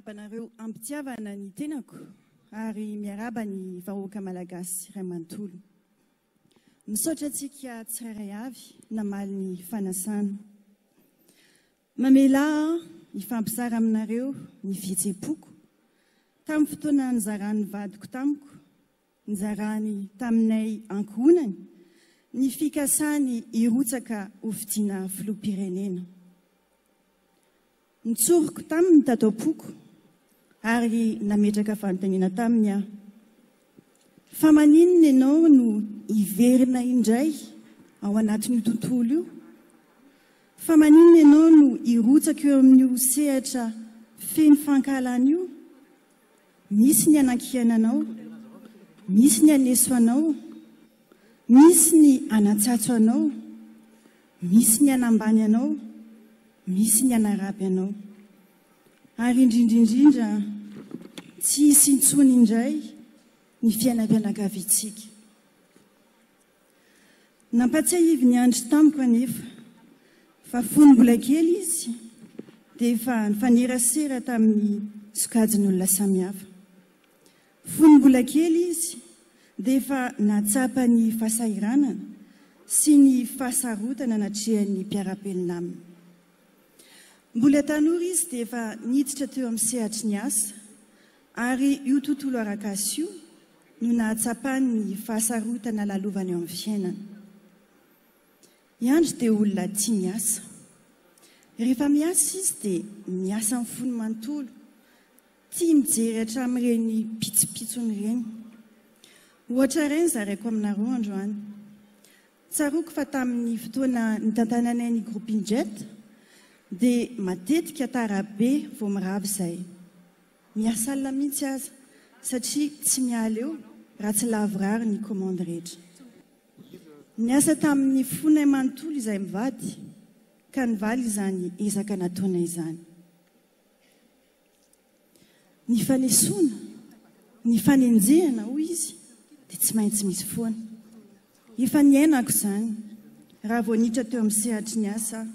Miarahaba anareo am-pitiavana ny tenako ary miarahaba ny vahoaka malagasy iray manontolo. Misaotra antsika tsirairay avy namaly ny fanasana. Mamelà aho hifampizara aminareo ny fihetseham-poko tamin'ny fotoana nizaran'ny vadiko tamiko, nizarany taminay ankohonany, ny fikasany hirotsaka hofidiana filoham-pirenena. Nitsoriko taminy tato am-poko ary nametraka fanontaniana taminy aho. Fa maninona ianao no hiverina indray ao anatin'io tontolo io? Fa maninona ianao no hirotsaka eo amin'io sehatra feno fankahalana io? Misy ny hanankiana anao, misy ny haneso anao, misy ny hanatsatso anao, misy ny hanambany anao, misy ny hanaraby anao. Ary indrindra indrindra, tsy hisy intsony indray ny fiainam-pianakaviantsika. Nampatsiahivin'i Andry tamiko anefa fa fony mbola kely izy dia efa nifanerasera tamin'ny sokajin'olona samihafa. Fony mbola kely izy dia efa nahatsapa ny fahasahiranana sy ny fahasarotana natrehan'ny mpiara-belona aminy. Mbola tanora izy dia efa niditra teo amin'ny sehatry ny asa ary io tontolo arak'asa io no nahatsapany ny fahasarotana lalovany eo amin'ny fiainana. I Andry dia olona tia miasa. Rehefa miasa izy dia miasa amin'ny fony manontolo, tia mijery hatramin'ireny pitsopitsony ireny. Ohatra iray no zaraiko aminareo androany. Tsaroako fa tamin'ny fotoana nitantananay ny groupe Injet dia matetika tara be vao mirava izay. Miasa alina mihitsy aza satria tsy miala eo raha tsy lavorary ny commande rehetra. Niasa tamin'ny fonay manontolo izahay mivady ka nivaly izany ezaka nataonay izany. Ny fanesoana, ny fanenjehana hoy izy dia tsy maintsy misy foana. Efa niainako izany raha vao niditra teo amin'ny sehatry ny asa aho.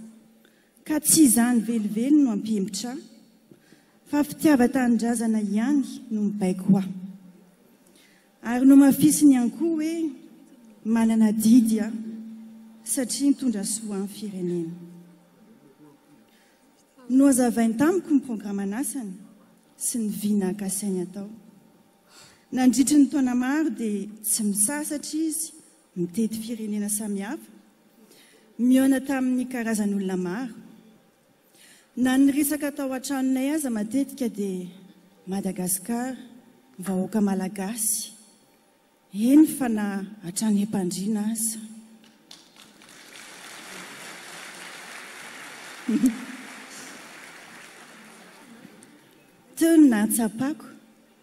Ka tsy izany velively no hampihemotra ahy, fa fitiavan-tanindrazana ihany no mibaiko ahy. Ary nomafisiny ihany koa hoe manana adidy aho satria nitondra soa ny firenena. Nohazavainy tamiko ny programan'asany sy ny vina kasainy atao. Nandritry ny taona maro dia tsy misasatra izy mitety firenena samihafa, mihaona tamin'ny karazan'olona maro. Na ny resaka tao an-tranonay aza matetika dia Madagasikara, vahoaka malagasy, eny fa na hatrany am-pandriana aza. Teo no nahatsapako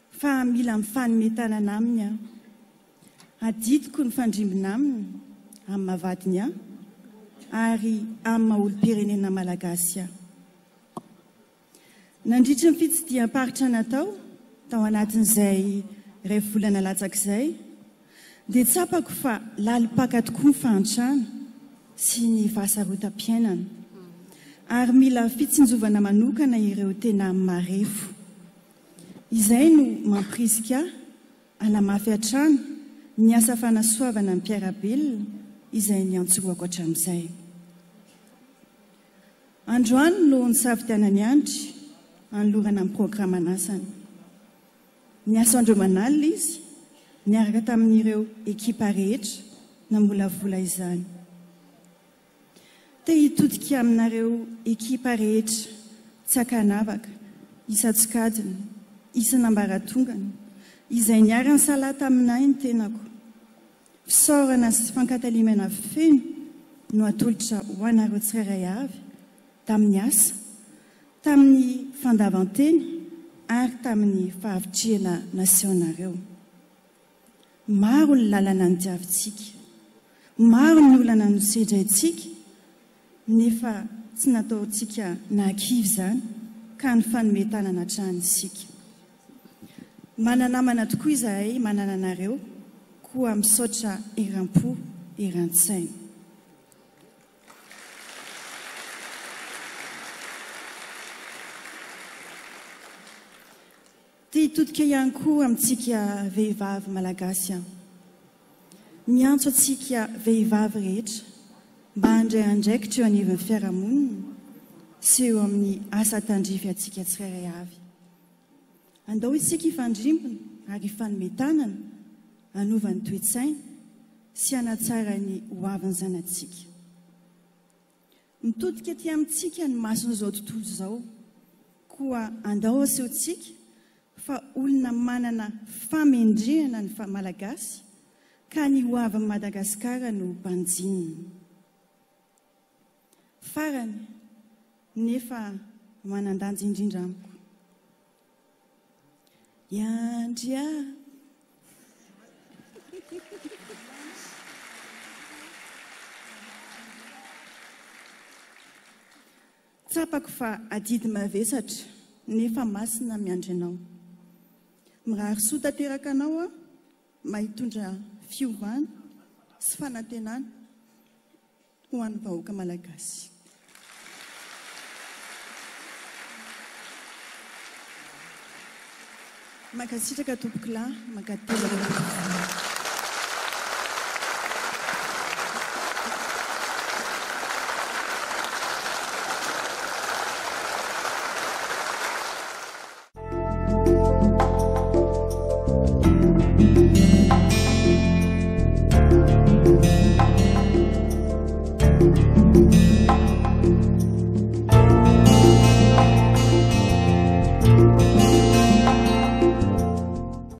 fa mila mifanome tanana aminy aho. Adidiko ny fandrimbina aminy amin'ny maha vadiny ahy ary amin'ny maha olom-pirenena malagasy ahy. Nandritry ny fitsidiham-paritra natao tao anatin'izay iray volana latsaka izay dia tsapako fa lalim-paka tokoa ny fahantrana sy ny fahasarotam-piainana ary mila fitsinjovana manokana ireo tena marefo. Izay no mampirisika ahy hanamafy hatrany ny asa fanasoavana ny mpiara-belona izay niantsorohako hatramin'izay. Androany no nisafidianan'i Andry hanolorana ny programan'asany. Niasa andro aman'alina izy niaraka tamin'ireo ekipa rehetra namolavola izany. Te hitodika aminareo ekipa rehetra tsy ankanavaka, isan-tsokajiny, isan'ambaratongany, izay niara-nisalahy taminay ny tenako. Fisaorana sy fankatalimana feno no atolotra ho anareo tsirairay avy tamin'ny asa, tamin'ny fandavan-tena ary tamin'ny fahavitrihana nasehonareo. Maro ny lalana nodiavintsika, maro ny olana nosedraintsika, nefa tsy nataontsika nahakivy izany ka nifanome tanana hatrany isika. Mana-namana tokoa izahay manana anareo, koa misaotra eram-po, eran-tsaina. Te hitodika ihany koa amintsika vehivavy malagasy aho. Miantso antsika vehivavy rehetra mba handray andraikitra eo anivon'ny fiarahamonina sy eo amin'ny asa tandrify antsika tsirairay avy. Andao isika hifandrimbona ary hifanome tanana hanova ny toe-tsaina sy hanatsara ny hoavin'ny zanatsika. Mitodika aty amintsika ny mason'izao tontolo izao, koa andao asehontsika fa olona manana famendrehana ny Malagasy ka ny hoavin'i Madagasikara no banjinina. Farany, nefa manan-danja indrindra amiko. Iandry ah! Tsapako fa adidy mavesatra nefa masina miandry anao. Mirary soa tanteraka anao aho mba hitondra fiovana sy fanantenana. ho an'ny vahoaka malagasy. Mankasitraka tompokolahy, mankatelina tompoko.